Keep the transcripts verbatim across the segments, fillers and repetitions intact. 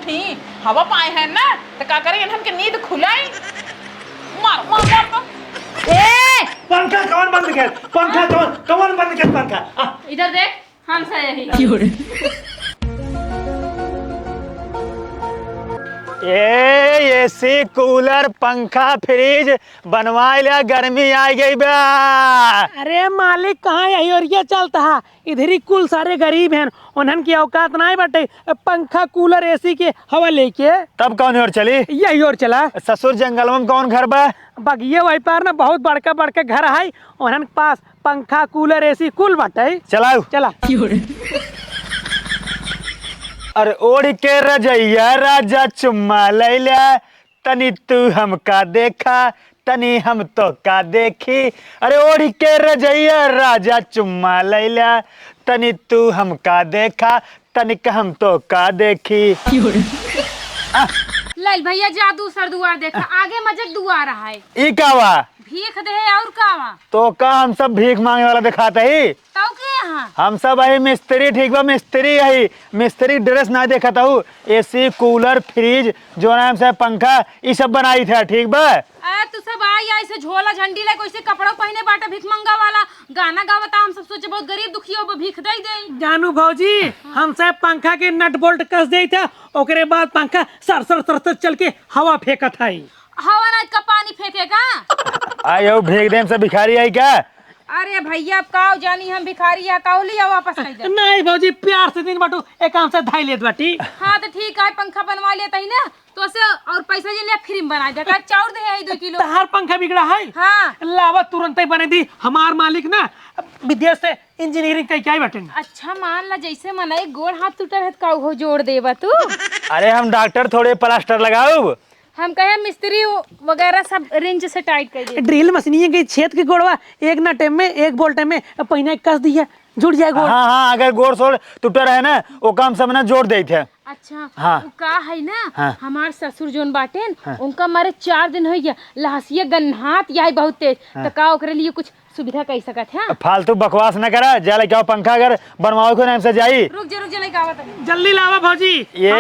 ही, हवा पाए हैं ना, तो का करें, इन्हन के नींद खुलाई। मार, मार, मार तो। ए! पंखा कौन बंद कर? पंखा कौन, कौन बंद कर पंखा? आ। इधर देख, हम से यही। ए, एसी, कूलर, पंखा, फ्रिज बनवाए ल्या, गर्मी आइ गई बा। अरे मालिक, कहाँ यही ओरिया चलता है? इधरी कुल सारे गरीब हैं, उन्हन की औकात नाहीं बाटे पंखा, कूलर, एसी के हवा लेके। तब कौन ओर चली? यही ओर चला। ससुर, जंगलवा में कौन घर बा? बगिये वही पार ना बहुत बड़का बड़का घर है, उन्हन के पास पंखा, कूलर, एसी कुल बाटे। चलाओ। चला। अरे ओढ़ के रजइया राजा चुम्मा लैला, तनी तू हमका देखा, तनी हम तोका देखी। अरे ओढ़ के रजइया राजा चुम्मा लैला, तनी तू हमका देखा, तनिक हम तोका देखी। लइल भइया, जा दूसर दुआर देखा, आगे मजक दुआर है। ई का बा? भीख दे है और का बा? तोका हम सब भीख माँगे वाला देखात ही। तौ के यहाँ? हम सब अही मिस्त्री, ठीक बा, मिस्त्री अही। मिस्त्री ड्रेस नाहीं देखत हऊ, एसी, कूलर, फ्रिज, जोन है हमसे पंखा, ई सब बनाइत है, ठीक बा? आ, तू सब आई, आई से झोला झंडी ले, कैसे कपड़ा पहिने बाटे भिखमंगा वाला, गाना गावता, हम सब सोचे बहुत गरीब दुखिया बा, भीख दे दे। जानू भौजी, हमसे पंखा के नट बोल्ट कस देइत है, ओकरे बाद पंखा सर सर सर सर चल के हवा फेंकत है। हवा ना का पानी फेंकेगा? आई हो, भीख देम से भिखारी आई का? अरे भइया, अब काव जानी हम भिखारी या काव लिया वापस कह दे। नहीं भौजी, प्यार से दिन बाटू, एक काम से धाई लेत बाटी। हाँ तो ठीक है, पंखा बनवा लेता ही ना, तो से और पैसा जे ले फ्री में बना दे, का चाउर दे है दो किलो। तहार पंखा बिगड़ा है? हाँ। लावा तुरंत ही बने दी, हमार मालिक ना विदेश से इंजीनियरिंग कई के आई बाटे। अच्छा मान ला, जैसे मनई गोड़ हाथ टूटल है, तो काऊ हो जोड़ देबा तू? अरे हम डॉक्टर थोड़े प्लास्टर लगाऊ। हम कहे मिस्त्री वगैरह सब रिंच से टाइट कर दे। ड्रिल मशीनिया के छेद के गोड़वा एक नटे में, एक बोल्ट में पहिना कस दिया, जुड़ जाए गोड़। हाँ, हाँ, अगर गोड़ सोड़ टूटा रहे ना, ओका हम सब ना जोड़ देइत है। अच्छा, हाँ। उ का है ना, हाँ। हमार ससुर जोन बाटेन, हाँ। उनका मारे चार दिन हो गया, लहसिया गन्हात यही बहुत तेज। हाँ। तो का ओकरे लिए कुछ सुविधा कई सकत है? फालतू बकवास न करा, जा लेके आओ पंखा, अगर बनवावे को नाम से जाई। रुक जा, रुक जा, लेके आवत है। जल्दी लावा भौजी। ये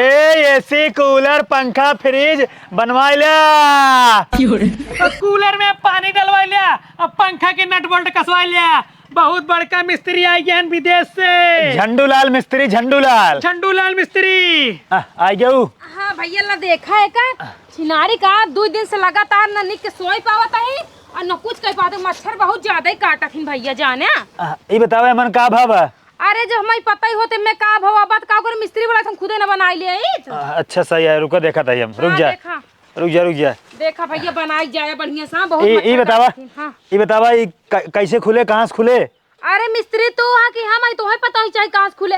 एसी, कूलर, पंखा, फ्रिज बनवाई ल्या। क्यों रे? तो कूलर में पानी डलवाई ल्या, अब पंखा के नट बोल्ट कसवाई ल्या। बहुत बड़का मिस्त्री आई गया विदेश से। झंडूलाल मिस्त्री, झंडूलाल। झंडूलाल मिस्त्री। आ, आई गया उ। हाँ भइया, ला देखा है का? छिनारी का दो दिन से लगातार न निक के सोई पावत ही और न कुछ कह पाते। मच्छर बहुत ज्यादा ही काटत हिन भइया जाने। आ, ई बतावे मन का भाव है? अरे जब हमें पता ही होते मैं का भाव बात का करे मिस्त्री वाला हम खुदे न बनाई ले आई। आ, अच्छा सही है, रुको देखा था हम। रुक हाँ, जा। देखा। रुक जा, रुक जा। देखा भइया बनाई जाए बढ़िया सा, बहुत ई, मच्छर ई बतावा, काटत हिन। हाँ। ई बतावा, ई क-, कैसे खुले, कहाँ से खुले? अरे मिस्त्री तू हा कि हम आई, तोहे पता ही चाही कहाँ से खुले।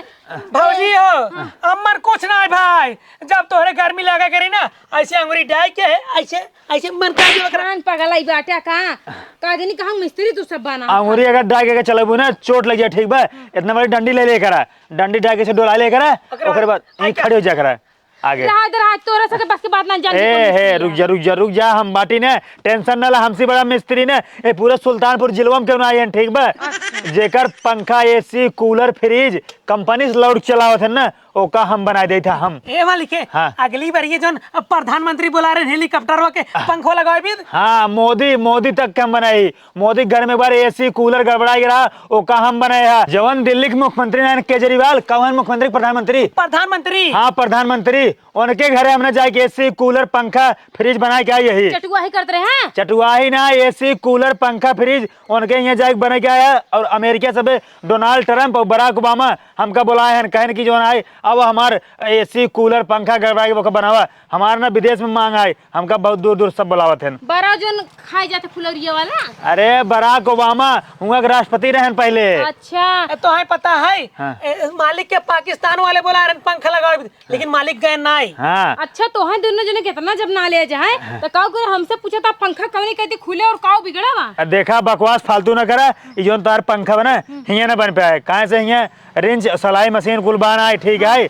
भौजी हो, हाँ। अम्मर कुछ ना है भाई, जब तोहरे गर्मी लगा करी ना, ऐसे अंगुरी डाल के, ऐसे, ऐसे मन कर दियो ओकरा। कान पगलाई बाटे का? का जानी कहाँ मिस्त्री तू सब बना। अंगुरी अगर डाल के चलबू ना, चोट लग जाए, ठीक बा? इतना बड़ी डंडी ले लेकर आ, डंडी डाल के से डोला लेकर आ, ओकरे बाद ओकरे बाद आई यहीं क्या? खड़े हो जा करा। आगे। रहा इधर, आज तोरा सके बस के बात ना जान ए, के हे, रुक जा, रुक जा, रुक जा, हम बाटी ने, टेंशन ना ला, हमसे बड़ा मिस्त्री ने, ए, पूरे सुल्तानपुर जिलवा में क्यों ना आए हैं, ठीक बा? अच्छा। जेकर पंखा, एसी, कूलर, फ्रिज कंपनी से लौट चलावत है ना, ओका हम बनाए देइत है हम। ए मालिक, हाँ। अगली बार ये जोन प्रधानमंत्री बोला रहे हेलीकॉप्टर के आह। पंखो लगावे भी। हाँ, मोदी, मोदी तक के हम बनाई। मोदी घर में एक बार एसी कूलर गड़बड़ाई रहा, ओका हम बनाए हा। जवन दिल्ली के मुख्यमंत्री नारायण केजरीवाल, कवन मुख्यमंत्री, प्रधानमंत्री? प्रधानमंत्री। हाँ, प्रधानमंत्री। उनके घरे हमने जाके एसी कूलर, पंखा, फ्रिज बनाए के आई यही। चटुआही करत रहे हैं? चटुआही ना, एसी कूलर, पंखा, फ्रिज उनके यहाँ जाके बने के आया। और अमेरिका से भी डोनाल्ड ट्रंप और बराक ओबामा हमका बुलाए हैं, कहन कि जौन आए, अब हमार एसी कूलर, पंखा गड़बड़ाए के ओका बनावा। हमार ना विदेश में मांग आए, हमका बहुत दूर दूर सब बुलावत हैं। बड़ा जोन खाए जाते फुलौरिया वाला? अरे बराक ओबामा हुआ के राष्ट्रपति रहन पहले। अच्छा। ए, तोहे पता है? हाँ। ए, मालिक के पाकिस्तान वाले बोला रहे पंखा लगावे, लेकिन मालिक गए नाई। हाँ। अच्छा, तोहे दोनों जने कितना जब ना ले जाए, हाँ। तो काऊ करे हमसे पूछा था पंखा कौन कहते खुले और काऊ बिगड़ा बा? आ, देखा बकवास फालतू ना करा, ई जोन तार पंखा बना, हियाँ ना बन पाए। काहे से हियाँ रिंच, सलाई मशीन कुल बन आए, ठीक है?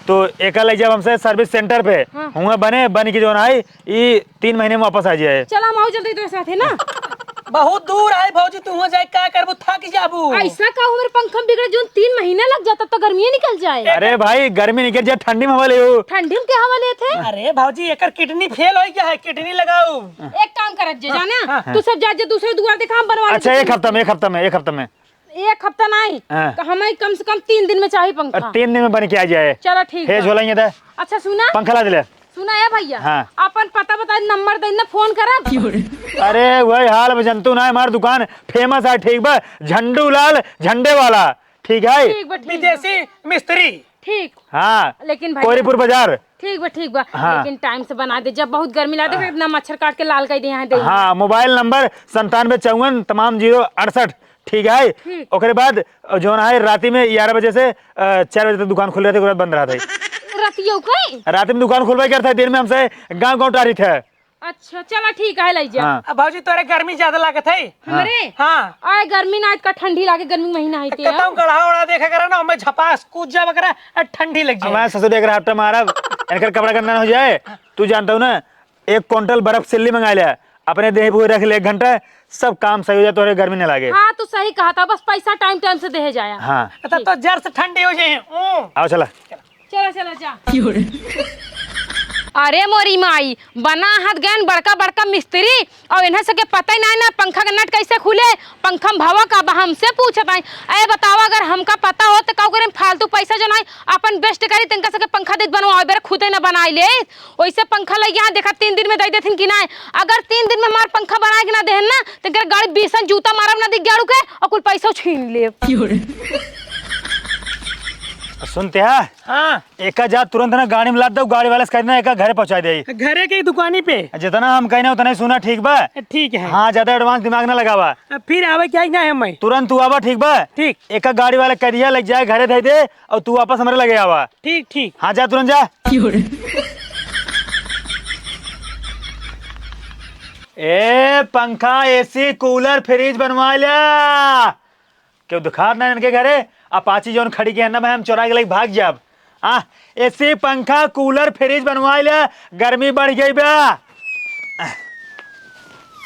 तो एका ले जब हमसे सर्विस सेंटर पे, हाँ। हुआ बने, बन के जोन आई, ई तीन महीने में वापस आ जाए। चला, हम आओ जल्दी तोरे साथे ना। बहुत दूर आए भौजी, तू हुआं जाए का करबू, थक जाबू। ऐसा का हमरे पंखा में बिगड़े, जोन तीन महीना लग जाता तो गर्मी निकल जाए। अरे भाई, गर्मी निकल जाए, ठंडी में हवा ले हो। ठंडी में क्या हवा लेते हैं? अरे भौजी, एकर किडनी फेल हो गया है, किडनी लगाओ। एक काम करत जे, जाना, हाँ। तू सब जा, जे दूसरे दुआर देखा, हम बनवा अच्छा, लेते एक हैं। हफ्ता में, एक हफ्ता में, एक हफ्ता में। एक हफ्ता नहीं, हाँ। तो हमें कम से कम तीन दिन में चाहिए पंखा। और तीन दिन में बन के आ जाए। चलो, ठीक हे है। झोला ये दे। अच्छा, सुना। पंखा ला दिले। सुना है भैया, हाँ। अपन पता बता, नंबर दे ना, फोन करब। अरे, वही हाल बा, जनतू ना, हमार दुकान famous है, ठीक बा, झंडू लाल झंडे वाला, ठीक है? ठीक बा, ठीक बा। विदेशी मिस्त्री। ठीक। हाँ, लेकिन भैया, कोरीपुर बाजार। ठीक बा, ठीक बा। हाँ। लेकिन time से बना दे, जब बहुत गर्मी लागे, हाँ। इतना मच्छर काट के लाल कर दे यहाँ दे। हाँ, mobile number संतानवे चौवन तमाम जीरो अड़सठ, ठीक है? ठीक। ओकरे बाद जौन है राती में ग्यारह बजे से, अ, चार बजे तक दुकान खुले रहत है, ओकरे बाद बंद रहत है। रतियो के? राती में दुकान खुलबे करत है, दिन में हमसे गाँव गाँव टारित है। अच्छा, चला ठीक है, ले जा। हाँ। अब भौजी, तोरे गर्मी ज्यादा लागत है। हाँ। हमरे? हाँ। आए, गर्मी ना, इतका ठंडी लागे, गर्मी महीना है ते। कतौ गढ़ा उड़ा देखे करा ना, हमें झपास कूद जाब करा, आ ठंडी लग जाए। हमारे ससुर देख रहा हफ्ता मारब, इनकर कपड़ा गंदा ना हो जाए। तू जानता हूँ ना, एक कुंटल बर्फ सिल्ली मंगा लिया, अपने देह पे रख ले एक घंटा, सब काम सही हो जाए, तोरे गर्मी ना लागे। हाँ, तू सही कहा था, बस पैसा time time से देहे जाया। हाँ। तो, तो जर से ठंडी हो जाए। ओ। आओ चला। चला, चला, जा। अरे मोरी माई, बना हाथ गयन बड़का बड़का मिस्त्री, और इन्हें सके पता ही ना, ना पंखा का नट कैसे खुले, पंखा में भवा का बा, हमसे पूछत आई। ए बतावा, अगर हमका पता हो तो का करें, फालतू पैसा जो नहीं अपन waste करी, तिनका सके पंखा देत बनवाओ, बेरा खुदे ना बनाई ले। वैसे पंखा लग यहाँ देखा, तीन दिन में दे देथिन कि ना। अगर तीन दिन में हमार पंखा बना के ना देहन ना, तो इनकर गाड़ी बीसन जूता मारब ना दिख गाड़ू के, और कुल पैसा छीन लेब। सुनते हैं? हाँ। एका जा तुरंत ना गाड़ी में लाद दो, गाड़ी वाले से कहना एका घरे पहुँचा दे। घरे के दुकानी पे। जितना हम कहना उतना ही सुना, ठीक बा? ठीक है। हाँ, ज्यादा advance दिमाग ना लगावा। अब फिर आवे क्या ही ना है मैं। तुरंत तू आवा, ठीक बा? ठीक। एका गाड़ी वाले करिया लग जाए, घरे धई दे, और तू वापस हमरे लगे आवा। ठीक, ठीक। हाँ, जा तुरंत जा। ए, पंखा, AC, cooler, fridge बनवा ल्या। केहू दिखात ना इनके घरे, अपाची जौन खड़ी के है ना, भाई, हम चोरा के लेके भाग जाब। आ, AC, पंखा, cooler, fridge बनवा ले, गर्मी बढ़ गई बा।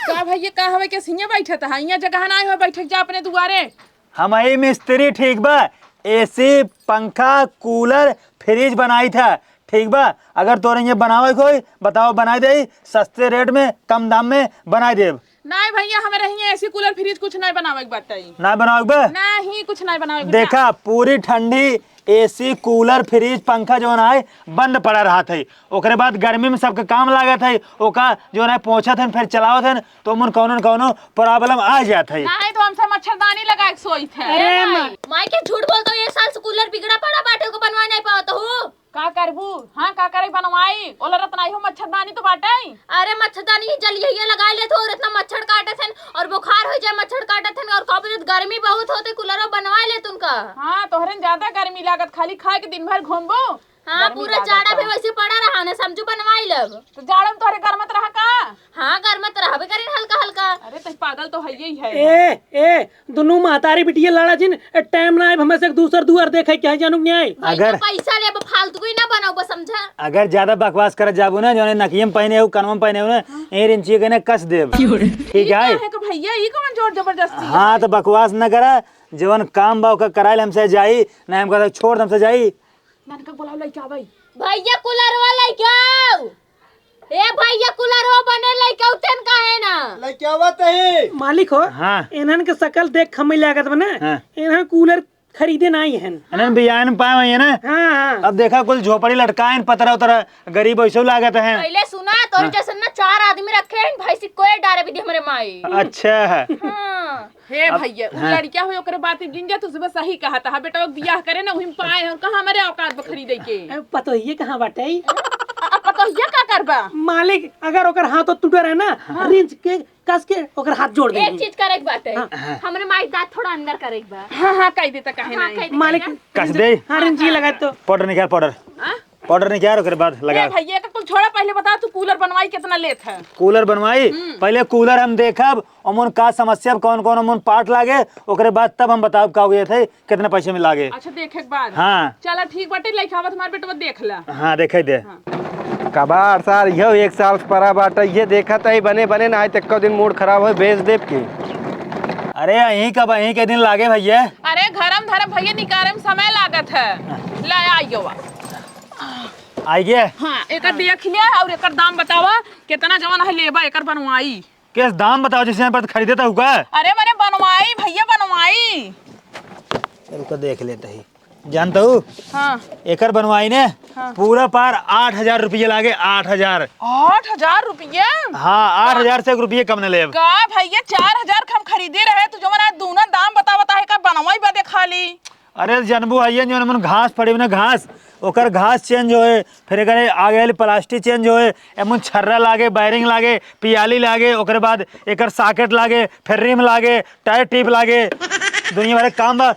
का भैया, का हवे के सिंहे बैठत है? हियाँ जगह ना हो, बैठक जा अपने दुआरे। हम ही मिस्त्री, ठीक बा, AC, पंखा, cooler, fridge बनाई था, ठीक बा। अगर तोरे ये बनावे के होई, बताओ, बनाई देई, सस्ते rate में, कम दाम में बनाई देब। नाहीं भैया, हमरे हियाँ AC, cooler, fridge कुछ नाहीं बनावे के बाटे। नाहीं बनावे के बा? नाहीं, कुछ नाहीं बनावे के बा। देखा, पूरी ठंडी AC, cooler, fridge, पंखा जौन है, बंद पड़ा रहत है। ओकरे बाद गर्मी में सबके काम लागत है, ओका जौन है, पोंछत हन, फिर चलावत हन, तो ओमन कौनो न कौनो problem आ जात है। नाहीं, तो हमसे मच्छरदानी लगा के सोइत है। अरे ए माई। माई। माई के झूठ बोलत हो, ये साल से cooler बिगड़ा पड़ा बाटे, ओके बनवा नाहीं पावत हो। का करबू? हाँ, का करे बनवाई? ओला रतनाई हो मच्छरदानी तो बाटे। अरे मच्छरदानी ही जलिया ही लगाई लेत हो, और इतना मच्छर काटत हन और बुखार हो जाए मच्छर काटत हन, और का बोलत गर्मी बहुत होते, कूलरो बनवाई लेत उनका। हाँ, तोहरे ज्यादा गर्मी लागत, खाली खाए के दिन भर घूमबू। हाँ, गर्मी पूरा लागत जाड़ा बा। भी वैसे पड़ा रहा ना, समझू बनवाई लब। तो जाड़ा में तोहरे गरमत रहा का? हाँ, गरमत रहबे करेन हल्का हल्का। अरे, तई पागल तो हइये ही है। ए, ए, दुनू महतारी बिटिया लड़ा जिन, ए, time ना आइब, हमें से एक दूसर दुआर देखे के है, जानू कि नहीं आई? भाई, अगर तो पैसा लेब, फालतू कोई ना बनाओ, बस समझा। अगर ज्यादा बकवास करत जाबू ना, जौन नकिया में पहने हो, कनवा में पहने हो ना, हाँ। ए रिंची के ना कस देब। ठीक है? ई का है कि भैया, ई कौन जोर जबरदस्ती हाँ, है? तो बकवास न करा, जवन काम बा ओकर कराइल हमसे जाई, ना हमका छोड़ दे, हमसे जाई। ननका बोलाओ, लइके आवई। भैया, कूलरवा लइके आओ। ए भैया, कूलरवा बने लइके आउतेन काहे ना? लइके आवत ही। मालिक हो, हाँ। इन्हन के शकल देख के हमें लागत बा ना, हाँ। इन्हन कूलर खरीदे नाहीं हन। इन्हन बियान पाए हुए हैं ना। हाँ, हाँ। अब देखा, कुल झोपड़ी लटकाए हैं, पतरा उतरा, गरीब वैसे लागत हैं। पहले सुना, तोर हाँ। जैसन ना चार आदमी रखे हैं, भैंसी कोई डारे भी दी हमरे माई। अच्छा। हाँ। हे अब, भैया, उ हाँ। लड़किया हुई, ओकरे बात जिन जा, तू सुबह सही कहा था, बेटा, बियाह करे ना, उहिम पाए हैं, कहाँ हमारे औकात बा खरीदे के? अब पतोहिए कहाँ बाटे? अब पतोहिया का करबा? मालिक, अगर ओकर हाथ टूटे रहे ना, हाँ। रिंच के, कस के ओकर हाथ जोड़ दे। एक चीज करे के बाटे, हाँ। हमरे माई दांत थोड़ा अंदर करे के बा। हाँ, हाँ, कह देता, काहे हाँ, नहीं? कह दे, मालिक, कह दे। कस दे। हाँ, रिंच लगा तो। पाउडर निकाल, पाउडर। हाँ? पाउडर निकाल, ओकरे बाद लगा। ए भैया, का कुल छोड़ा, पहिले बता तू कूलर बनवाई कितना लेत है? कूलर बनवाई? हम्म। पहिले कूलर हम देखब, ओमन का समस्या, कौन कौन ओमन पार्ट लागे, ओकरे बाद तब हम बताब का हुए थे, कितना पैसे में लागे। अच्छा, देखे के बाद। हाँ। चला ठीक बाटे, लइका आवत हमार बेटवा देख ला। हाँ, देखे दे। हाँ। कबाड़ सार, इहो एक साल से परा बाटे, ये देखत है बने बने ना आए, तो एको दिन मूड खराब हो, बेच देब के। अरे, यहीं कब, यहीं के दिन लागे भैया। अरे, घरम धरम भैया, निकारे में समय लागत है। हाँ। ले आइयो बा। आई गे? हाँ, एकर देख लिया और एकर दाम बतावा, कितना जवन है लेबा एकर बनवाई। केस दाम बताओ, जैसे यहाँ पर खरीदे तो हुआ। अरे मने बनवाई भैया, बनवाई। रुका, देख लेते ही। जानत हूँ? हाँ। एकर बनवाई ने हाँ। पूरा पार आठ हजार रुपये लागे, आठ हजार। आठ हजार रुपये? हाँ, आठ हजार से एक रुपये कम न लेब। का भैया, चार हजार के हम खरीदे रहे, तू जवन आज दूना दाम बता बता है का बनवाई बदे खाली। अरे जनबू है ये जो एमन घास पड़े ना घास, ओकर घास चेंज होए, फिर एकर आगे वाली प्लास्टिक चेंज होए, एमन छर्रा लागे, बैरिंग लागे, पियाली लागे, ओकरे बाद एकर सॉकेट लागे, फिर रिम लागे, टायर टिप लागे, दुनिया भर के काम बा।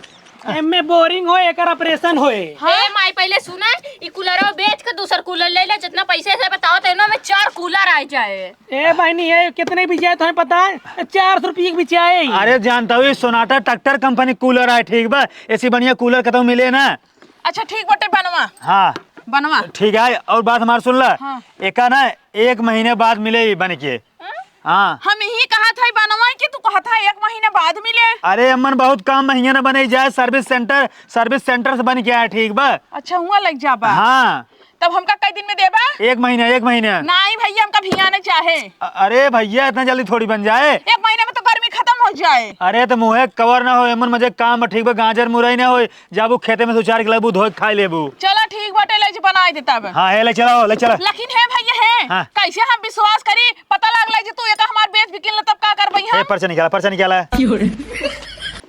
एमे बोरिंग होए, एकर ऑपरेशन होए। हाँ। ए माई, पहिले सुना, ई कूलरवा बेच के दूसर कूलर ले ले, जितना पैसे से बताओ तो इनमें चार कूलर आ जाए। ए बहिनी, ये कितने बिक जाए तुम्हें पता है? चार सौ रुपये के बिक जाए। अरे जानत हूँ, ये सोनाटा ट्रैक्टर कंपनी कूलर आए, ठीक बा? ऐसी बढ़िया कूलर कतहूँ मिले ना। अच्छा ठीक बाटे, बनवा। हाँ। बनवा। ठीक है, और बात हमार सुन ला। हाँ। एका ना एक महीने बाद मिले ही बन के। हाँ? हाँ। हम यही कहा था बनवा कि तू कहा था एक महीने बाद मिले। अरे अम्मन, बहुत काम महीने न बने जाए, सर्विस सेंटर, सर्विस सेंटर से बन के आए, ठीक बा? अच्छा, हुआ लग जाबा। हाँ। तब हमका कई दिन में देबा? एक महीना, एक महीना। नहीं भैया, हमका भियाने चाहे। अ-, अरे भैया, इतना जल्दी थोड़ी बन जाए। एक महीने में तो गर्मी खत्म हो जाए। अरे तो मुँहे कवर ना हो, एमन मजे काम बा, ठीक बा, गाजर मुरई ना होए, जाबू खेते में से उचार के लेबू, धोए के खाए लेबू। चला ठीक बाटे, ले जी बनाए दे तब। हाँ, हे ले चला, ले चला। लेकिन हे भैया हे, हाँ। कैसे हम विश्वास करी? पता लागला जे तू एका हमार बेच बिकिन ले तब का करबई हम? हे पर्चा निकाला, पर्चा निकाला। क्यों रे?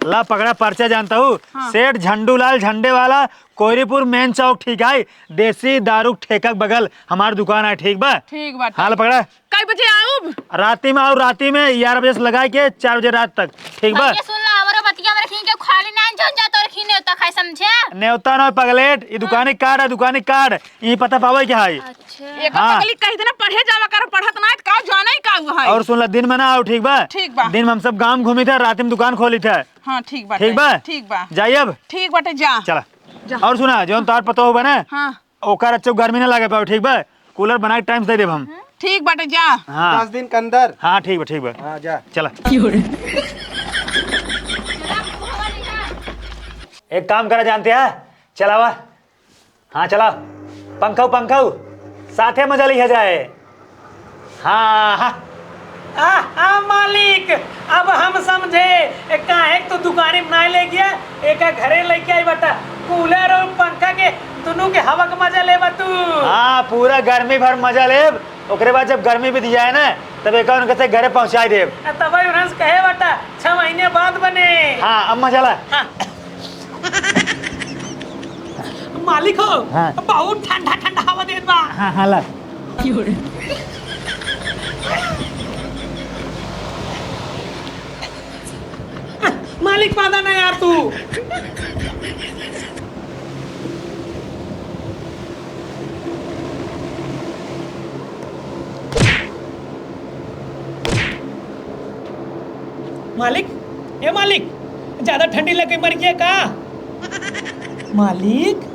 ला पकड़ा पर्चा, जानत हूँ? हाँ। सेठ झंडूलाल झंडे वाला कोयरीपुर मेन चौक, ठीक है, देसी दारू ठेका के बगल हमार दुकान है, ठीक बा? ठीक बाटे। हाँ, ला पकड़ा। कई बजे आऊब? राती में आऊ, राती में ग्यारह बजे से लगाए के चार बजे रात तक, ठीक बा? भैया सुन ला, हमरो बतिया में रखी के खाली ना जौन जा तोर खी नेवता खाए, समझे? नेवता ना पगलेट, ई दुकानी कार्ड है, दुकानी कार्ड, ई पता पावे के है। अच्छा। एकर हाँ। पगली कह देना पढ़े जावा कर, पढ़त ना है, का जाने ही का हुआ है। और सुन ला, दिन में ना आऊ, ठीक बा? ठीक बा। दिन में हम सब गांव घूमी थे, रात में दुकान खोली थे। हाँ, ठीक बाटे। ठीक बा? ठीक बा। जाई अब? ठीक बाटे, जा। चला। जा। और सुना, जौन तोहार पतोह बने, हाँ। ओकर अच्छे गर्मी ना लागे पावे, ठीक बा? कूलर बना के टाइम से दे देब हम। ठीक बाटे, जा। हाँ। दस दिन के अंदर। हाँ, ठीक बा, ठीक बा। हाँ, जा। चला। एक काम करा, जानते हैं, चलावा। हाँ, चलाओ। पंखऊ, पंखऊ, साथे मजा लिया जाए। हाँ, हाँ। आ, आ, मालिक, अब हम समझे, ए, काहे तू दुकानी में नाय ले गया, एका घरे लेके आई बटा। कूलर और पंखा के दुनू के हवा के मजा लेबा तू। हाँ, पूरा गर्मी भर मजा लेब। ओकरे बाद जब गर्मी बीत जाए ना, तब एका उनके से घरे पहुँचाई देब। आ, तब उनसे कहे बटा, छह महीने बाद बने। हाँ, अब मजा ला। हाँ। मालिक हो, हाँ। बहुत ठंडा ठंडा हवा देत बा। हाँ, हाँ, ला। मालिक, पादा ना यार तू। मालिक, ए मालिक, ज्यादा ठंडी लग गई, मर गया का? मालिक।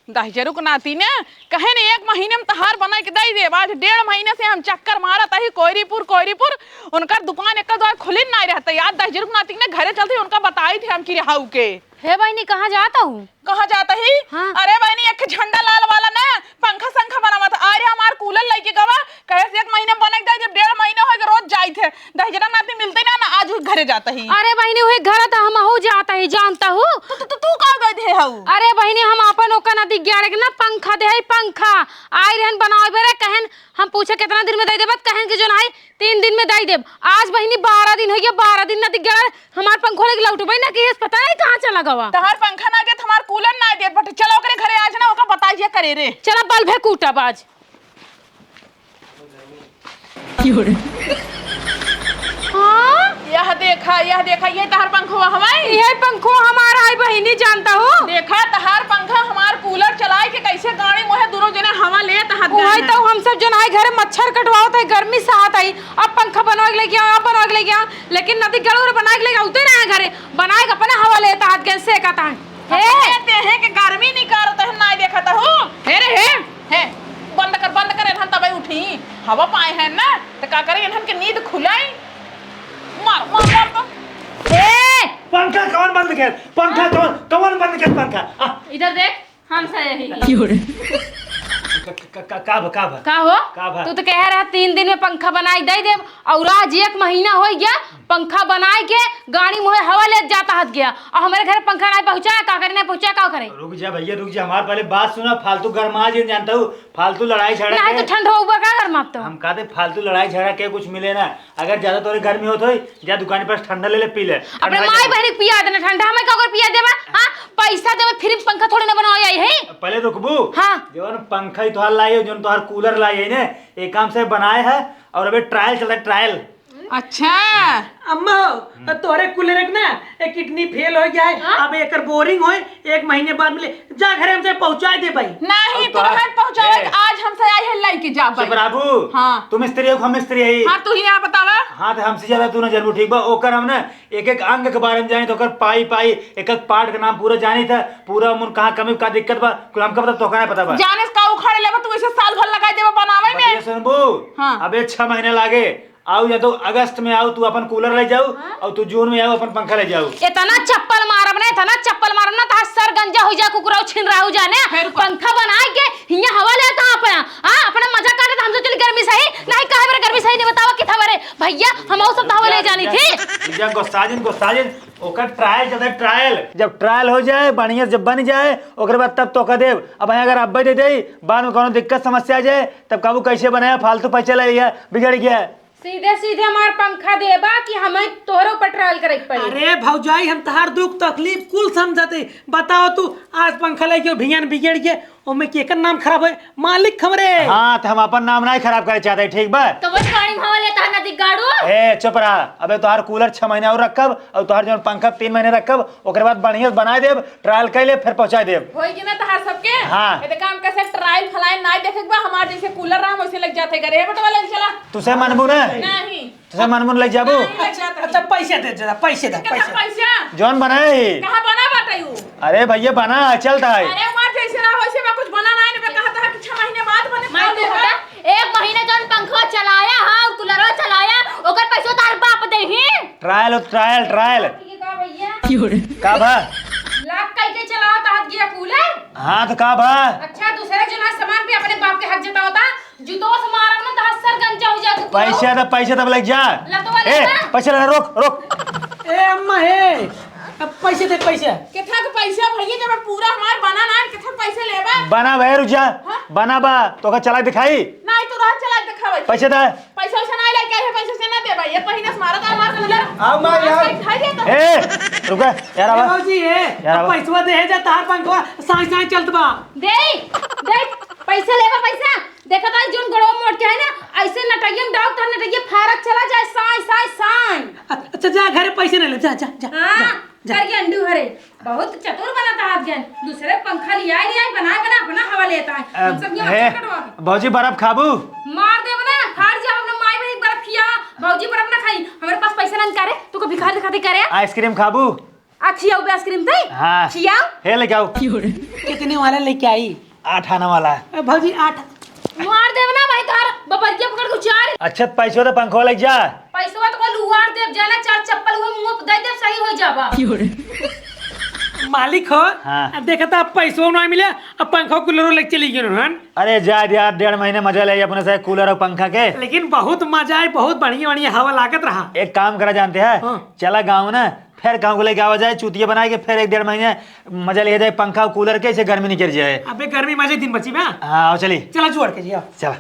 दहिजरू के नाती ने कहे ने एक महीने में तहार बनाई के दई देब। आज डेढ़ महीने से हम चक्कर मारत ही कोयरीपुर, कोयरीपुर, उनकर दुकान एक द्वार खुली ना रहता। यार दहिजरू के नाती ने घरे चलते उनका बताई थे हम कि रेहाऊ के। हे बहिनी, कहाँ जात हऊ? कहाँ जात ही? हाँ। अरे बहिनी, एक झंडा लाल वाला ना पंखा संखा बनावत। अरे हमार कूलर लेके गवा, कहे से एक महीने में बने के दे, जब डेढ़ महीने होए के रोज जाइत है। दहिजरा नाती मिलते ना, ना आज घरे जात ही। अरे बहिनी, उहे घर त हमहू जात ही, जानत हू? तू, तू, तू, तू का दे दे हऊ? अरे बहिनी, हम आपन ओका ना दिग्यारे के ना पंखा दे हई, पंखा। आई रहन बनावे बेरे, कहन हम पूछे कितना दिन में दे देबत, कहन कि जो नाई तीन दिन में दई देब। आज बहिनी बारह दिन होइ गया, बारह दिन ना दिख गया, हमार पंखो लेके लौटबे ना किहेस, पता नहीं कहाँ चला गवा। तहार पंखा ना देत, हमार कूलर ना देत, बट चला ओकरे घरे आज ना, ओका बताइए करे रे। चला बल्ब है कूटब आज। हाँ? यह देखा, यह देखा, ये तहार पंखवा हवाई? यही पंखो हमारा है बहिनी, जानता हूँ। देखा, तहार पंखा हमार कूलर चलाए के कैसे गाड़ी मोहे दोनों जने हवा लेत हाथ वही गए तो हैं। हम सब जन आई घरे मच्छर कटवावत है, गर्मी से हाथ आई। अब पंखा बनवा के लेके आओ, अब बनवा के लेके आओ, लेकिन नदी गड़ोर बना के लेके आते ना है घरे, बनाए के अपने हवा लेत हाथ गए से कहता है। हे, अपने देहे के गर्मी निकारत है, नाई देखत हो। हे रे, हे, हे, बंद कर, बंद कर, एनहन तबे उठी। हवा पाए हैं ना, तो का करे, एनहन के नींद खुलाई। मार, मार, मार तो। ए! पंखा कौन बंद कर? पंखा कौन, कौन बंद कर पंखा? आ। इधर देख, हम से यही। का, का, का, का, का, का भा? का हो? का भा? तू तो कह रहा तीन दिन में पंखा बनाई दे देब, और आज एक महीना हो गया, पंखा बनाए के गाड़ी मुहे हवा ले जाता हत गया, और हमारे घर पंखा नहीं पहुँचा, का करे नहीं पहुँचा, का करे? रुक जा भैया, रुक जा, हमार पहले बात सुना, फालतू गरमा जिन जानता हूँ, फालतू लड़ाई झगड़ा नहीं के तो ठंड होगा का गरमा तो? हम कहते फालतू लड़ाई झगड़ा के कुछ मिले ना, अगर ज्यादा तोरे गर्मी होत होई, जा दुकान पर ठंडा ले ले, पी ले, अपने ठंडा माई ले। बहन के पिया देना ठंडा, हमें का कर पिया देबा? हाँ, पैसा देबे, फ्री में पंखा थोड़ी ना बनवाई आई है। पहले रुकबू? हाँ। जवन पंखा ही तोहार लाई है, जवन तोहार कूलर लाई है ने, एक काम से बनाए है और अबे ट्रायल चलता है, ट्रायल। अच्छा। अम्मा हो, तो तोहरे कूलर एक ना, एक किडनी फेल हो गया है। हाँ? अब एकर बोरिंग होए, एक महीने बाद मिले। जा घरे हमसे पहुँचाए दे भाई। नहीं, अब तू तो कहाँ पहुँचावे? ए। आज हमसे आई है लइके जा भाई। चुप रहबू। हाँ। तू मिस्त्री हो, हम मिस्त्री है। हाँ, तू ही यहाँ बतावा। हाँ, तो हमसे ज्यादा तू ना जानबू, ठीक बा? ओकर हम ना एक एक अंग के बारे में जानी, तो ओकर पाई पाई, एक एक पार्ट के नाम पूरा जानी था, पूरा मुन कहाँ कमी, का दिक्कत बा, कुल हमका पता, तोहका ना पता बा। जाने से का उखाड़ लेबा, तू ऐसे साल भर लगाई देबा बनावे में। बतिया सुनबू? हाँ। अबे छह महीने लागे, आऊ या तो अगस्त में आऊ, तू अपन कूलर ले जाऊ, हाँ? और तू जून में आऊ, अपन पंखा ले जाऊ। इतना चप्पल मारब ना, इतना चप्पल मारब ना, तहार सर गंजा हो जाए, कुकुराऊ छिन रहू जाने। फिर को- पंखा बनाए के हियाँ हवा लेता अपना, हाँ, अपना मजा काटे तो हमसे चली गर्मी सही, नहीं कहे बरे गर्मी सही नहीं बतावा किथा बरे भैया, हम सब तो हवा ले जानी थी। जा, गुस्सा जिन, गुस्सा जिन, ओकर ट्रायल चलता है, ट्रायल। जब ट्रायल हो जाए, बढ़िया से जब बन जाए, ओकरे बाद तब तोहका देब। अब यहाँ अगर अब्बे दे दे, बाद में कोनो दिक्कत समस्या आ जाए, तब कहबू कैसे बनाया, फालतू पैसा ले लिया, बिगड़ गया। सीधे सीधे हमार पंखा देबा कि हमें तोहरे ऊपर ट्रायल करे के पड़ी? अरे भौजाई, हम तहार दुख तकलीफ कुल समझते। बताओ तू, आज पंखा लेके भियान बिगड़ गए, ओमे केकर नाम खराब है? मालिक हमरे। हाँ, तो हम अपन नाम नहीं खराब करे चाहते, ठीक बा? तो वो गाड़ी में हवा लेता है नदी गाड़ू। ए, चुप रहा। अबे तोहार कूलर छह महीने और रखब और तोहार जौन पंखा तीन महीने रखब, ओकरे बाद बढ़िया से बनाए देब, ट्रायल कर ले, फिर पहुँचा देब। होई कि ना तहार सबके? हाँ। ये तो काम कैसे ट्रायल फलायल ना देखे के बा, हमार जैसे कूलर रहा वैसे लग जाते घरे। हे बेटवा, ले चला। तुसे मनबू ना? नहीं। तुसे मनबू ना, ले जाबू? नहीं, ले जाते। अच्छा, पैसे दे जरा, पैसे दे, कितना पैसे। पैसा? जौन बनाए ही। कहाँ बना बाटे उ? अरे भैया, बना, चलता है। अरे मार जैसे रहा वैसे बा, कुछ बना नहीं, मैं कहा था कि छह महीने बाद बने। मैं तो बेटा, एक महीने जौन पंखवा चलाया, हाँ, और कूलरवा चलाया, ओकर पैसो तार बाप दे ही। ट्रायल हो, ट्रायल, ट्रायल। ये का भैया? का भा? लाख कह के चलावत हाथ गया कूलर? हाँ, तो का भा? अच्छा, दूसरे जो ना सामान पे अपने बाप के हक जतावता, जूतवा से मारब ना, तो हद सर गंजा हो जाए कुकुर। पैसा दे, पैसा तब लग जा। लतवा ए, लगा। पैसा लेना, रोक, रोक। ए अम्मा, ए, अब पैसे दे, पैसे। कितना के पैसा भैया, जब पूरा हमार बना ना, कितना पैसे लेबा? बना भाई, रुक जा। हाँ? बना बा, तोका चला दिखाई। नहीं, तू रह चला दिखावे। पैसे दे। पैसा वैसा नहीं लेके आए, पैसा से ना दे भाई, ये पहिना से मारा था हमार कूलर। आओ माँ, यार। पैसा दे तो। ए, रुका, यार, ए आवा। भौजी, ए, यार, अब आवा। पैसवा दे, जा, तार पंखवा, साई, साई चलत बा। दे, दे, पैसा लेबा, पैसा। देखा था, जोन गोड़वा मोट के है ना, ऐसे नटैया में डाउक था, नटैया फारत चला जाए, साई, साई, साई। अ-, अच्छा, जा, घरे पैसे नहीं ले, जा, जा, जा, हाँ, जा, जा। करके अंडू हरे। बहुत चतुर बनत हाथ गन। दूसरे पंखा लियाए, लियाए, बनाए, बना, अपना हवा लेता है। हम सब यहाँ हे, अच्छा कटवा के। भौजी, बर्फ खाबू? मार देब ना, फाड़ जाब अपना माई बहन के बर्फ खिया। भौजी बर्फ ना खाई, हमारे पास पैसा ना करे, तू को भिखारी दिखाते करे। आइसक्रीम खाबू? आ, खियाऊ बे आइसक्रीम दे? हाँ। खियाऊ? हे, लेके आओ। कितने वाला लेके आई? आठ आना वाला है। ए, भौजी, आठ। मार देब ना भाई, तोहार बबरिया पकड़ के उचार। अच्छा, पैसवा तो पंखवा लग जा। पैसवा तो कोई लुआर देब, जाना चार चप्पल हुए मुंह पे दे देब, सही हो जाबा। मालिक हो, हाँ। अब देखा था, अब पैसवा ना मिले, अब पंखा कूलर लेके चली गए हन। अरे जा यार, डेढ़ महीने मजा ले अपने से कूलर और पंखा के। लेकिन बहुत मजा आए, बहुत बढ़िया बढ़िया हवा लागत रहा। एक काम करा जानते हैं, हाँ। चला गाँव ना, फिर गाँव को लेके आवा जाए, चूतिया बनाए के, फिर एक डेढ़ महीने मजा लिया जाए पंखा और कूलर के, इसे गर्मी निकल जाए। अबे गर्मी मजे दिन बची बा। हाँ, आओ चली। चला जोड़ के जी, आओ। चला।